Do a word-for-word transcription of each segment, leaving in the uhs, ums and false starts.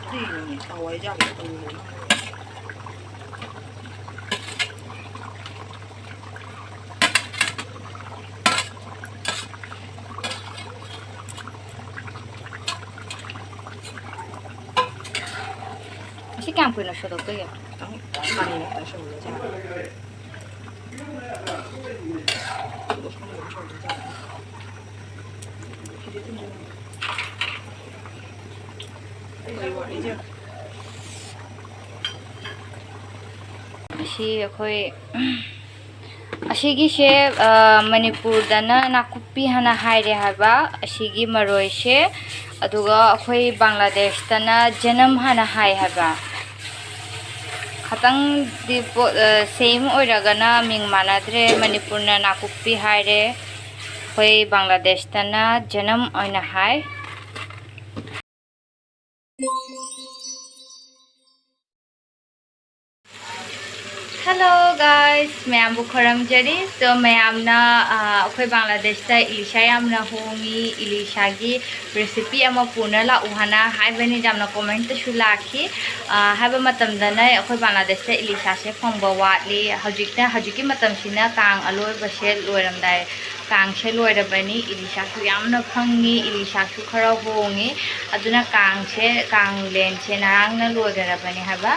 ꯀꯔꯤꯅꯣꯅꯦ ꯊꯋꯥꯏ ꯌꯥꯎꯗꯦ ꯇꯧꯔꯤꯁꯦ꯫ ꯑꯁꯤ ꯀꯌꯥꯝ ꯀꯨꯏꯅ ꯁꯧꯗꯣꯛꯇꯣꯏꯒꯦ? ꯈꯤꯇꯪ ꯃꯅꯤꯡ ꯈꯤꯇꯪ ꯁꯧꯍꯜꯂꯁꯦ꯫ ꯑꯁꯤ ꯑꯩꯈꯣꯏ, ꯑꯁꯤꯒꯤꯁꯦ, ꯑ, ꯃꯅꯤꯄꯨꯔꯗꯅ ꯅꯥꯀꯨꯞꯄꯤ ꯍꯥꯏꯅ ꯍꯥꯏꯔꯦ ꯍꯥꯏꯕ, ꯑꯁꯤꯒꯤ ꯃꯔꯣꯏꯁꯦ꯫ ꯑꯗꯨꯒ ꯑꯩꯈꯣꯏ ꯕꯪꯒ꯭ꯂꯥꯗꯦꯁꯇꯅ ꯖꯅꯝ ꯍꯥꯏꯅ ꯍꯥꯏ ꯍꯥꯏꯕ꯫ ꯈꯇꯪꯗꯤ ꯄꯣ-, ꯑ, same ꯑꯣꯏꯔꯒꯅ ꯃꯤꯡ ꯃꯥꯟꯅꯗ꯭ꯔꯦ꯫ ꯃꯅꯤꯄꯨꯔꯅ ꯅꯥꯀꯨꯞꯄꯤ ꯍꯥꯏꯔꯦ, ꯑꯩꯈꯣꯏ ꯕꯪꯒ꯭ꯂꯥꯗꯦꯁꯇꯅ ꯖꯅꯝ ꯑꯣꯏꯅ ꯍꯥꯏ꯫ Hello guys, ꯃꯌꯥꯝꯕꯨ ꯈꯨꯔꯨꯝꯖꯔꯤ꯫ So ꯃꯌꯥꯝꯅ, ꯑ, ꯑꯩꯈꯣꯏ ꯕꯪꯒ꯭ꯂꯥꯗꯦꯁꯇ ꯏꯂꯤꯁꯥ ꯌꯥꯝꯅ ꯍꯣꯡꯉꯤ, ꯏꯂꯤꯁꯥꯒꯤ recipe ꯑꯃ ꯄꯨꯅ ꯂꯥꯛꯎ ꯍꯥꯏꯅ ꯍꯥꯏꯕꯅꯤ, ꯌꯥꯝꯅ commentꯇꯁꯨ ꯂꯥꯛꯈꯤ꯫ ꯑ, ꯍꯥꯏꯕ ꯃꯇꯝꯗꯅ ꯑꯩꯈꯣꯏ ꯕꯪꯒ꯭ꯂꯥꯗꯦꯁꯇ ꯏꯂꯤꯁꯥꯁꯦ ꯐꯪꯕ ꯋꯥꯠꯂꯤ꯫ ꯍꯧꯖꯤꯛꯇ, ꯍꯧꯖꯤꯛꯀꯤ ꯃꯇꯝꯁꯤꯅ ꯀꯥꯡ ꯑꯂꯣꯏꯕꯁꯦ ꯂꯣꯏꯔꯝꯗꯥꯏ, ꯀꯥꯡꯁꯦ ꯂꯣꯏꯔꯕꯅꯤ꯫ ꯏꯂꯤꯁꯥꯁꯨ ꯌꯥꯝꯅ ꯐꯪꯉꯤ, ꯏꯂꯤꯁꯥꯁꯨ ꯈꯔ ꯍꯣꯡꯉꯤ꯫ ꯑꯗꯨꯅ ꯀꯥꯡꯁꯦ, ꯀꯥꯡꯂꯦꯟꯁꯦ ꯉꯔꯥꯡꯅ ꯂꯣꯏꯈ꯭ꯔꯕꯅꯤ ꯍꯥꯏꯕ꯫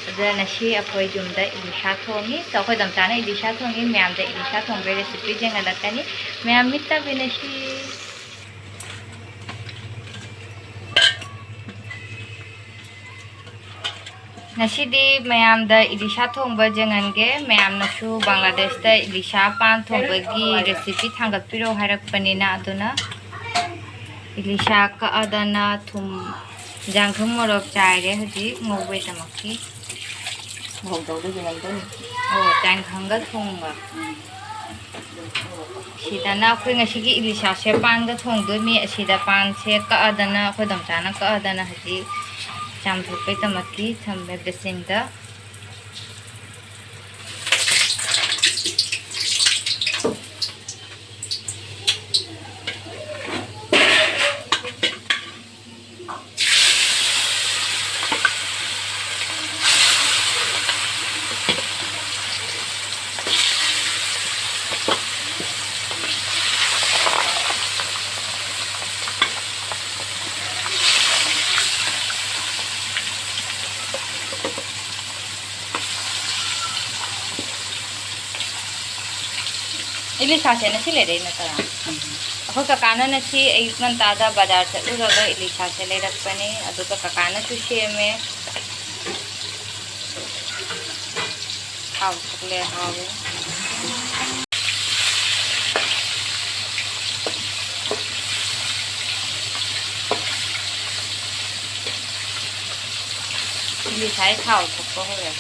ꯑꯗꯨꯅ ꯉꯁꯤ ꯑꯩꯈꯣꯏ ꯌꯨꯝꯗ ꯏꯂꯤꯁꯥ ꯊꯣꯡꯉꯤ꯫ So ꯑꯩꯈꯣꯏ ꯗꯝꯆꯥꯅ ꯏꯂꯤꯁꯥ ꯊꯣꯡꯉꯤ, ꯃꯌꯥꯝꯗ ꯏꯂꯤꯁꯥ ꯊꯣꯡꯕꯒꯤ recipe ꯌꯦꯡꯍꯜꯂꯛꯀꯅꯤ꯫ ꯃꯌꯥꯝ ꯃꯤꯠ ꯇꯥꯕꯤꯅꯁꯤ꯫ ꯉꯁꯤꯗꯤ ꯃꯌꯥꯝꯗ ꯏꯂꯤꯁꯥ ꯊꯣꯡꯕ ꯌꯦꯡꯍꯟꯒꯦ꯫ ꯃꯌꯥꯝꯅꯁꯨ ꯕꯪꯒ꯭ꯂꯥꯗꯦꯁꯇ ꯏꯂꯤꯁꯥ ꯄꯥꯟ ꯊꯣꯡꯕꯒꯤ recipe ꯊꯥꯡꯒꯠꯄꯤꯔꯛꯑꯣ ꯍꯥꯏꯔꯛꯄꯅꯤꯅ, ꯑꯗꯨꯅ ꯏꯂꯤꯁꯥ ꯀꯛꯑꯗꯅ ꯊꯨꯝ, ꯌꯦꯟꯖꯥꯡ ꯊꯨꯝ ꯃꯣꯔꯣꯛ ꯆꯥꯏꯔꯦ ꯍꯧꯖꯤꯛ ꯉꯧꯕꯩꯗꯃꯛꯀꯤ꯫ ꯃꯣꯔꯣꯛ ꯇꯧꯗꯣꯏꯁꯦ ꯉꯧꯗꯣꯏꯅꯤ꯫ ꯑꯣ, ꯇꯥꯏꯪꯈꯪꯒ ꯊꯨꯝꯒ꯫ ꯁꯤꯗꯅ ꯑꯩꯈꯣꯏ ꯉꯁꯤꯒꯤ ꯏꯂꯤꯁꯥꯁꯦ ꯄꯥꯟꯒ ꯊꯣꯡꯗꯣꯏꯅꯤ꯫ ꯑꯁꯤꯗ ꯄꯥꯟꯁꯦ ꯀꯛꯑꯗꯅ, ꯑꯩꯈꯣꯏ ꯗꯝꯆꯥꯅ ꯀꯛꯑꯗꯅ ꯍꯧꯖꯤꯛ ꯆꯥꯝꯊꯣꯛꯄꯩꯗꯃꯛꯀꯤ ꯊꯝꯃꯦ basinꯗ꯫ ꯏꯂꯤꯁꯥꯁꯦ ꯉꯁꯤ ꯂꯩꯔꯛꯏ ꯅꯠꯇ꯭ꯔꯥ? ꯑꯩꯈꯣꯏ ꯀꯀꯥꯅ ꯉꯁꯤ ꯑꯌꯨꯛ ꯉꯟꯇꯥꯗ ꯕꯖꯥꯔ ꯆꯠꯂꯨꯔꯒ ꯏꯂꯤꯁꯥꯁꯦ ꯂꯩꯔꯛꯄꯅꯤ, ꯑꯗꯨꯒ ꯀꯀꯥꯅꯁꯨ ꯁꯦꯝꯃꯦ꯫ ꯊꯥꯎ ꯊꯣꯛꯂꯦ, ꯍꯥꯎꯋꯦ꯫ ꯏꯂꯤꯁꯥꯒꯤ ꯊꯥꯎ ꯊꯣꯛꯄ ꯍꯧꯔꯦ꯫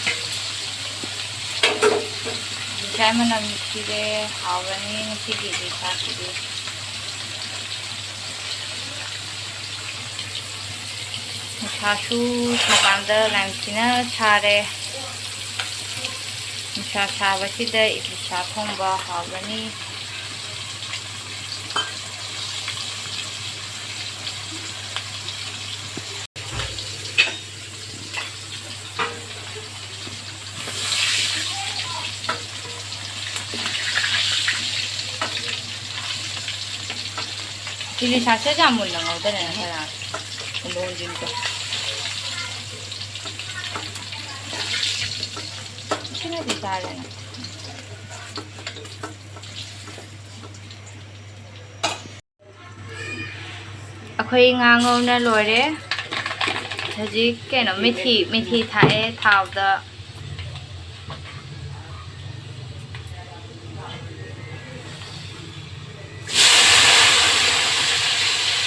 ꯏꯂꯤꯁꯥꯒꯤ ꯃꯅꯝ ꯅꯨꯡꯁꯤꯔꯦ, ꯍꯥꯎꯔꯅꯤ ꯉꯁꯤꯒꯤ ꯏꯂꯤꯁꯥꯁꯤꯗꯤ꯫ ꯅꯨꯡꯁꯥꯁꯨ ꯁꯥꯀꯥꯟꯗ ꯌꯥꯝ ꯊꯤꯅ ꯁꯥꯔꯦ꯫ ꯅꯨꯡꯁꯥ ꯁꯥꯕꯁꯤꯗ ꯏꯂꯤꯁꯥ ꯊꯣꯡꯕ ꯍꯥꯎꯒꯅꯤ꯫ ꯏꯂꯤꯁꯥꯁꯦ ꯌꯥꯝ ꯃꯨꯟꯅ ꯉꯧꯗꯅ ꯈꯔ ꯃꯨꯟꯕ ꯑꯣꯏꯗꯣꯏꯅꯤꯀꯣ꯫ ꯁꯤꯅꯗꯤ ꯆꯥꯔꯦꯅ꯫ ꯑꯩꯈꯣꯏ ꯉꯥ ꯉꯧꯅ ꯂꯣꯏꯔꯦ꯫ ꯍꯧꯖꯤꯛ ꯀꯩꯅꯣ, ꯃꯦꯊꯤ, ꯃꯦꯊꯤ ꯊꯥꯛꯑꯦ ꯊꯥꯎꯗ꯫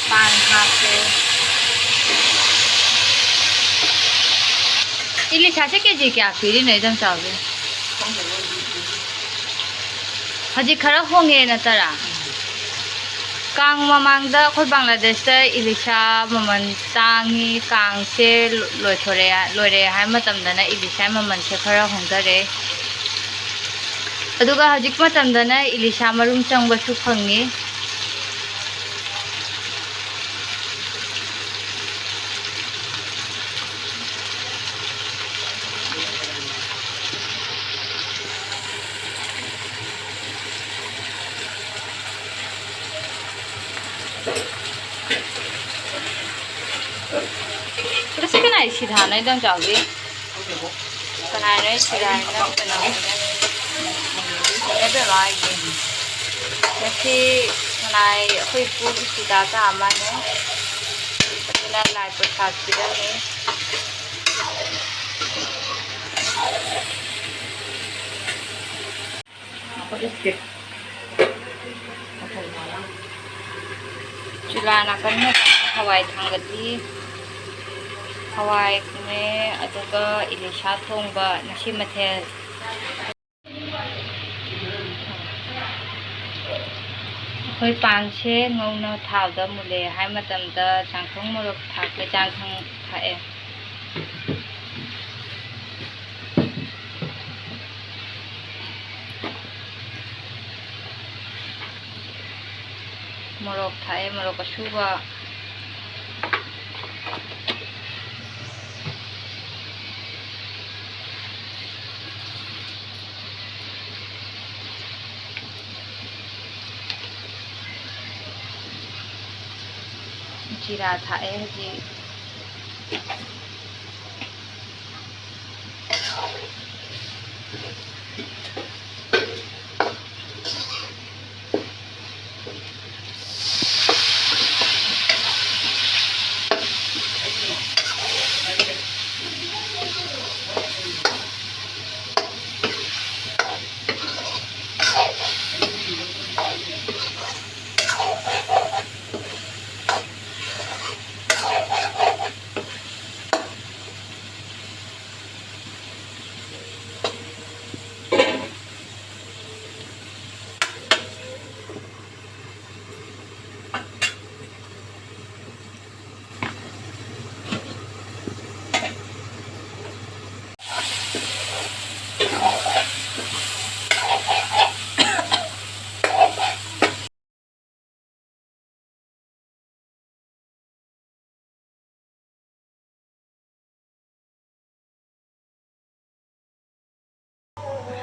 ꯄꯥꯟ ꯍꯥꯞꯄꯦ꯫ ꯏꯂꯤꯁꯥꯁꯦ ꯀꯦ ꯖꯤ ꯀꯌꯥ ꯄꯤꯔꯤꯅꯣ, ꯏꯗꯣꯝꯆꯥꯍꯣꯏ? ꯍꯧꯖꯤꯛ ꯈꯔ ꯍꯣꯡꯉꯦ ꯅꯠꯇ꯭ꯔꯥ? ꯀꯥꯡ ꯃꯃꯥꯡꯗ ꯑꯩꯈꯣꯏ ꯕꯪꯒ꯭ꯂꯥꯗꯦꯁꯇ ꯏꯂꯤꯁꯥ ꯃꯃꯜ ꯇꯥꯡꯉꯤ, ꯀꯥꯡꯁꯦ ꯂꯣꯏꯊꯣꯔꯛꯑꯦ, ꯂꯣꯏꯔꯦ ꯍꯥꯏꯕ ꯃꯇꯝꯗꯅ ꯏꯂꯤꯁꯥ ꯃꯃꯜꯁꯦ ꯈꯔ ꯍꯣꯡꯊꯔꯦ꯫ ꯑꯗꯨꯒ ꯍꯧꯖꯤꯛ ꯃꯇꯝꯗꯅ ꯏꯂꯤꯁꯥ ꯃꯔꯨꯝ ꯆꯪꯕꯁꯨ ꯐꯪꯉꯤ꯫ ꯀꯅꯥꯏ ꯁꯤꯗ ꯍꯥꯟꯅ ꯏꯗꯣꯝꯆꯥꯍꯣꯏꯒꯤ? ꯀꯅꯥꯏꯅꯣ ꯁꯤꯗ ꯍꯥꯏꯅ ꯀꯩꯅꯣ? ꯅꯦ ꯕꯦꯝꯃ ꯍꯣꯏꯒꯤ꯫ ꯉꯁꯤ ꯁꯅꯥꯏ ꯑꯩꯈꯣꯏ ꯏꯄꯨꯒꯤ ꯐꯤꯗꯥ ꯇꯥ ꯃꯥꯜꯂꯦ꯫ ꯑꯗꯨꯅ ꯂꯥꯏ ꯄ꯭ꯔꯁꯥꯗ ꯄꯤꯔꯝꯃꯤ꯫ ꯆꯨꯂꯥ ꯅꯥꯀꯟꯗ ꯍꯋꯥꯏ ꯊꯥꯡꯒꯠꯂꯤ꯫ ꯍꯋꯥꯏꯅꯦ, ꯑꯗꯨꯒ ꯏꯂꯤꯁꯥ ꯊꯣꯡꯕ ꯉꯁꯤ ꯃꯊꯦꯜ꯫ ꯑꯩꯈꯣꯏ ꯄꯥꯟꯁꯦ ꯉꯧꯅ ꯊꯥꯎꯗ ꯃꯨꯜꯂꯦ ꯍꯥꯏ ꯃꯇꯝꯗ ꯆꯥꯡꯊꯪ ꯃꯣꯔꯣꯛ ꯊꯥꯛꯄ ꯆꯥꯡꯊꯪ ꯊꯥꯛꯑꯦ꯫ ꯃꯣꯔꯣꯛ ꯊꯥꯛꯑꯦ, ꯃꯣꯔꯣꯛ ꯑꯁꯨꯕ꯫ ꯖꯤꯔꯥ ꯊꯥꯛꯑꯦ ꯍꯧꯖꯤꯛ꯫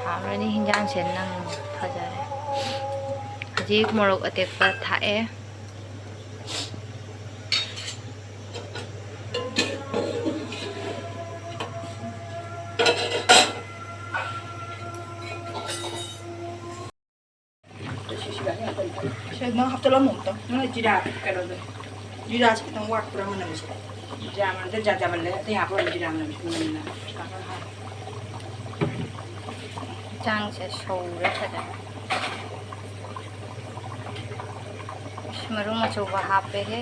ꯍꯥꯎꯔꯅꯤ, ꯍꯤꯟꯖꯥꯡꯁꯦ ꯅꯪ ꯐꯖꯔꯦ꯫ ꯍꯧꯖꯤꯛ ꯃꯣꯔꯣꯛ ꯑꯇꯦꯛꯄ ꯊꯥꯛꯑꯦ꯫ ꯆꯠꯂꯝꯃꯣ ꯑꯝꯇꯪ꯫ ꯅꯪ ꯖꯤꯔꯥ ꯀꯩꯅꯣꯗꯣ꯫ ꯖꯤꯔꯥꯁꯦ ꯈꯤꯇꯪ ꯋꯥꯠꯄ꯭ꯔꯥ ꯃꯅꯝꯁꯦ? ꯖꯤꯔꯥ ꯃꯅꯝꯗ ꯖꯥꯠ ꯖꯥꯠ ꯃꯜꯂꯦ꯫ ꯑꯇꯩ ꯍꯥꯞꯄ ꯖꯤꯔꯥ ꯃꯅꯝꯁꯦ ꯃꯅꯝꯅ꯫ ꯆꯥꯡꯁꯦ ꯁꯧꯔꯦ ꯐꯖꯅ꯫ ꯑꯁ, ꯃꯔꯨꯝ ꯑꯆꯧꯕ ꯍꯥꯞꯄꯦꯍꯦ꯫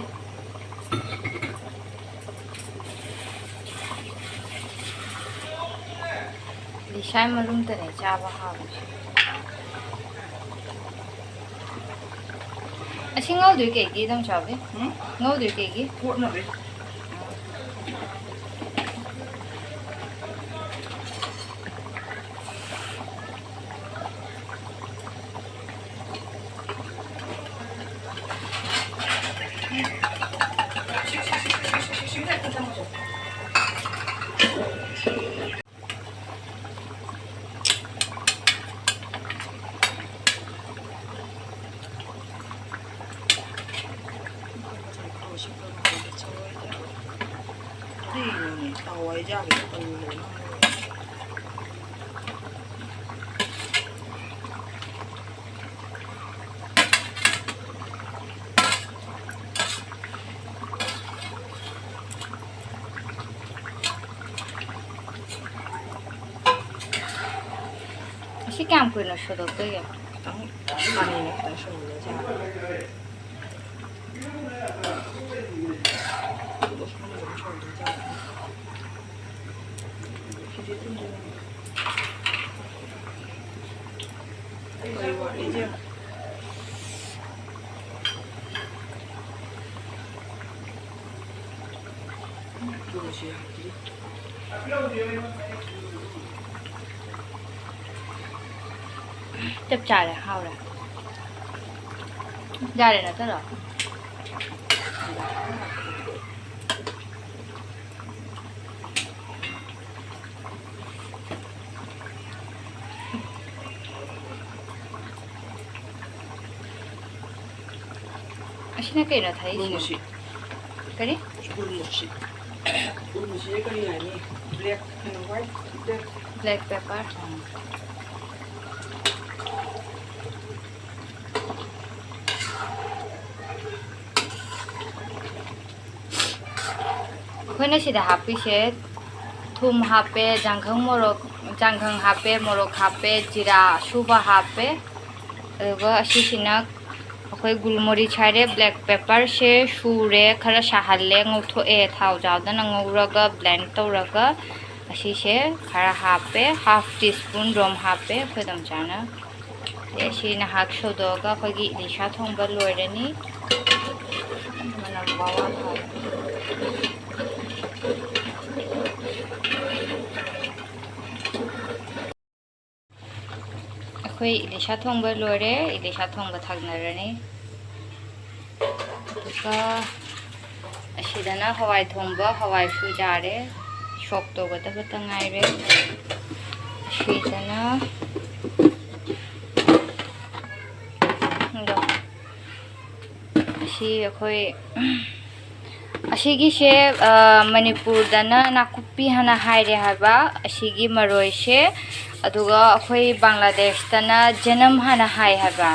ꯂꯤꯁꯥꯏ ꯃꯔꯨꯝꯇꯅꯦ ꯆꯥꯕ ꯍꯥꯎꯔꯤꯁꯦ꯫ ꯑꯁꯤ ꯉꯧꯗꯣꯏ ꯀꯩꯒꯤ, ꯏꯗꯣꯝꯆꯥꯕꯤ? ꯎꯝ? ꯉꯧꯗꯣꯏ ꯀꯩꯒꯤ? ꯀꯣꯠꯅꯕꯩ꯫ ꯑꯁꯤ ꯀꯌꯥꯝ ꯀꯨꯏꯅ ꯁꯨꯗꯣꯛꯇꯣꯏꯒꯦ? ꯈꯤꯇꯪ ꯄꯥꯅꯤꯅ ꯈꯤꯇꯪ ꯁꯨꯍꯜꯂꯁꯦ꯫ ꯀꯔꯤ ꯋꯥꯠꯂꯤꯒꯦ? ꯇꯨꯒꯁꯨ ꯌꯥꯗ꯭ꯔꯤ꯫ ꯆꯞ ꯆꯥꯔꯦ, ꯍꯥꯎꯔꯦ꯫ ꯌꯥꯔꯦ ꯅꯠꯇ꯭ꯔꯣ? ꯑꯁꯤꯅ ꯀꯩꯅꯣ ꯊꯥꯏꯁꯦ? ꯒꯨꯜ ꯃꯁꯤ꯫ ꯀꯔꯤ? ꯒꯨꯜ ꯃꯁꯤ꯫ ꯒꯨꯜ ꯃꯁꯤ ꯀꯔꯤ ꯍꯥꯏꯅꯤ? Black, ꯀꯩꯅꯣ, white, black꯫ Black pepper꯫ ꯑꯥ꯫ ꯑꯩꯈꯣꯏꯅ ꯁꯤꯗ ꯍꯥꯞꯄꯤꯁꯦ ꯊꯨꯝ ꯍꯥꯞꯄꯦ, ꯖꯥꯡꯈꯪ ꯃꯣꯔꯣꯛ, ꯖꯥꯡꯈꯪ ꯍꯥꯞꯄꯦ, ꯃꯣꯔꯣꯛ ꯍꯥꯞꯄꯦ, ꯖꯤꯔꯥ ꯑꯁꯨꯕ ꯍꯥꯞꯄꯦ꯫ ꯑꯗꯨꯒ ꯑꯁꯤꯁꯤꯅ ꯑꯩꯈꯣꯏ ꯒꯨꯜꯃꯣꯔꯤꯁ ꯍꯥꯏꯔꯦ, ꯕ꯭ꯂꯦꯛ ꯄꯦꯄꯔꯁꯦ ꯁꯨꯔꯦ, ꯈꯔ ꯁꯥꯍꯜꯂꯦ, ꯉꯧꯊꯣꯛꯑꯦ, ꯊꯥꯎ ꯌꯥꯎꯗꯅ ꯉꯧꯔꯒ ꯕ꯭ꯂꯦꯟ ꯇꯧꯔꯒ ꯑꯁꯤꯁꯦ ꯈꯔ ꯍꯥꯞꯄꯦ, ꯍꯥꯐ ꯇꯤ ꯁ꯭ꯄꯨꯟ ꯔꯣꯝ ꯍꯥꯞꯄꯦ ꯑꯩꯈꯣꯏ ꯏꯗꯣꯝꯆꯥꯅ꯫ ꯑꯗꯩ ꯑꯁꯤ ꯉꯥꯏꯍꯥꯛ ꯁꯧꯗꯣꯛꯑꯒ ꯑꯩꯈꯣꯏꯒꯤ ꯏꯂꯤꯁꯥ ꯊꯣꯡꯕ ꯂꯣꯏꯔꯅꯤ꯫ ꯃꯅꯝ ꯋꯥ ꯋꯥ ꯊꯣꯛꯑꯦ꯫ ꯑꯩꯈꯣꯏ ꯏꯂꯤꯁꯥ ꯊꯣꯡꯕ ꯂꯣꯏꯔꯦ꯫ ꯏꯂꯤꯁꯥ ꯊꯣꯡꯕ ꯊꯥꯡꯅꯔꯅꯤ꯫ ꯑꯗꯨꯒ ꯑꯁꯤꯗꯅ ꯍꯋꯥꯏ ꯊꯣꯡꯕ, ꯍꯋꯥꯏꯁꯨ ꯌꯥꯔꯦ, ꯁꯣꯛ ꯇꯧꯒꯗꯕꯇ ꯉꯥꯏꯔꯦ꯫ ꯑꯁꯤꯗꯅ ꯑꯗꯣ ꯑꯁꯤ ꯑꯩꯈꯣꯏ, ꯑꯁꯤꯒꯤꯁꯦ, ꯑ, ꯃꯅꯤꯄꯨꯔꯗꯅ ꯅꯥꯀꯨꯞꯄꯤ ꯍꯥꯏꯅ ꯍꯥꯏꯔꯦ ꯍꯥꯏꯕ, ꯑꯁꯤꯒꯤ ꯃꯔꯣꯏꯁꯦ, ꯑꯗꯨꯒ ꯑꯩꯈꯣꯏ ꯕꯪꯒ꯭ꯂꯥꯗꯦꯁꯇꯅ ꯖꯅꯝ ꯍꯥꯏꯅ ꯍꯥꯏ ꯍꯥꯏꯕ꯫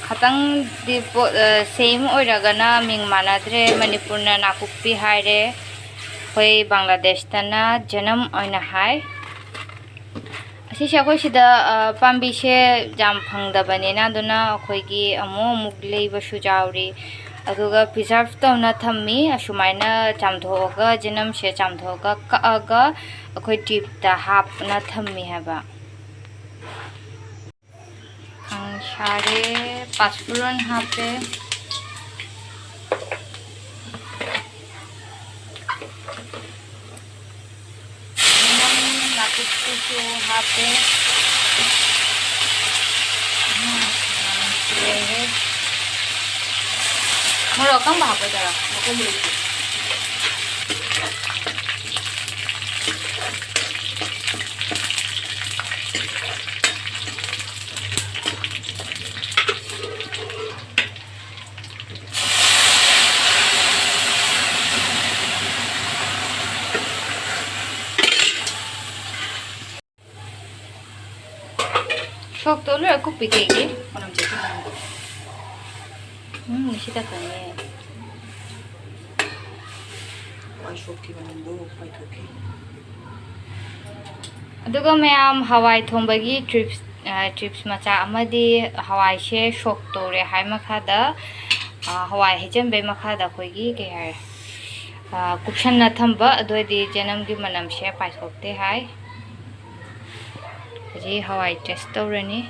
ꯈꯇꯪꯗꯤ ꯄꯣꯠ, ꯑ, ꯁꯦꯝ ꯑꯣꯏꯔꯒꯅ ꯃꯤꯡ ꯃꯥꯟꯅꯗ꯭ꯔꯦ꯫ ꯃꯅꯤꯄꯨꯔꯅ ꯅꯥꯀꯨꯞꯄꯤ ꯍꯥꯏꯔꯦ, ꯑꯩꯈꯣꯏ ꯕꯪꯒ꯭ꯂꯥꯗꯦꯁꯇꯅ ꯖꯅꯝ ꯑꯣꯏꯅ ꯍꯥꯏ꯫ ꯑꯁꯤꯁꯦ ꯑꯩꯈꯣꯏ ꯁꯤꯗ, ꯑ, ꯄꯥꯝꯕꯤꯁꯦ ꯌꯥꯝ ꯐꯪꯗꯕꯅꯤꯅ, ꯑꯗꯨꯅ ꯑꯩꯈꯣꯏꯒꯤ ꯑꯃꯨꯛ ꯑꯃꯨꯛ ꯂꯩꯕꯁꯨ ꯌꯥꯎꯔꯤ꯫ ꯑꯗꯨꯒ ꯄ꯭ꯔꯤꯖꯥꯔꯚ ꯇꯧꯅ ꯊꯝꯃꯤ꯫ ꯑꯁꯨꯃꯥꯏꯅ ꯆꯥꯝꯊꯣꯛꯑꯒ, ꯖꯅꯝꯁꯦ ꯆꯥꯝꯊꯣꯛꯑꯒ ꯀꯛꯑꯒ ꯑꯩꯈꯣꯏ ꯗꯤꯞꯇ ꯍꯥꯞꯅ ꯊꯝꯃꯤ ꯍꯥꯏꯕ꯫ ꯈꯥꯡꯁꯥꯔꯦ, ꯄꯥꯁꯄꯨꯔꯟ ꯍꯥꯞꯄꯦ꯫ ꯃꯅꯝ ꯅꯥꯀꯨꯞꯄꯤꯁꯨ ꯍꯥꯞꯄꯦ꯫ ꯎꯝ, ꯂꯣꯏꯔꯦ꯫ ꯃꯣꯔꯣꯛ ꯑꯀꯪꯕ ꯍꯥꯞꯄꯣꯏꯗꯔꯣ? ꯁꯣꯛꯇꯣ ꯂꯣꯏꯔ ꯀꯨꯞꯄꯤ ꯀꯩꯒꯤ? ꯃꯅꯝ ꯆꯠꯈꯤꯅꯤ꯫ ꯎꯝ, ꯁꯤ ꯇꯠꯇꯣꯏꯅꯦ꯫ ꯁꯣꯛꯀꯤ ꯃꯅꯝꯗꯣ ꯄꯥꯏꯊꯣꯛꯈꯤ꯫ ꯑꯗꯨꯒ ꯃꯌꯥꯝ, ꯍꯋꯥꯏ ꯊꯣꯡꯕꯒꯤ ꯇ꯭ꯔꯤꯞꯁ, ꯑ, ꯇ꯭ꯔꯤꯞꯁ ꯃꯆꯥ ꯑꯃꯗꯤ, ꯍꯋꯥꯏꯁꯦ ꯁꯣꯛ ꯇꯧꯔꯦ ꯍꯥꯏ ꯃꯈꯥꯗ, ꯑ, ꯍꯋꯥꯏ ꯍꯩꯖꯤꯟꯕꯩ ꯃꯈꯥꯗ ꯑꯩꯈꯣꯏꯒꯤ ꯀꯩ ꯍꯥꯏꯔꯦ, ꯑ, ꯀꯨꯞꯁꯟꯅ ꯊꯝꯕ, ꯑꯗꯨ ꯑꯣꯏꯗꯤ ꯆꯅꯝꯒꯤ ꯃꯅꯝꯁꯦ ꯄꯥꯏꯊꯣꯛꯇꯦ ꯍꯥꯏ꯫ ꯍꯧꯖꯤꯛ ꯍꯋꯥꯏ ꯇꯦꯁ ꯇꯧꯔꯅꯤ꯫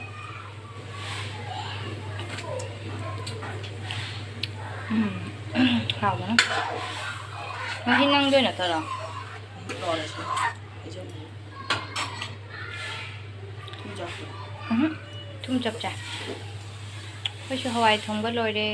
ꯎꯝ, ꯍꯥꯎꯕꯅ꯫ ꯃꯍꯤ ꯅꯪꯗꯣꯏ ꯅꯠꯇ꯭ꯔꯣ? ꯂꯣꯏꯔꯦ ꯁꯤ꯫ ꯍꯩꯖꯤꯜꯂꯦ꯫ ꯊꯨꯝ ꯆꯞꯄꯦ꯫ ꯎꯝ, ꯊꯨꯝ ꯆꯞ ꯆꯥꯏ꯫ ꯑꯩꯈꯣꯏꯁꯨ ꯍꯋꯥꯏ ꯊꯣꯡꯕ ꯂꯣꯏꯔꯦ꯫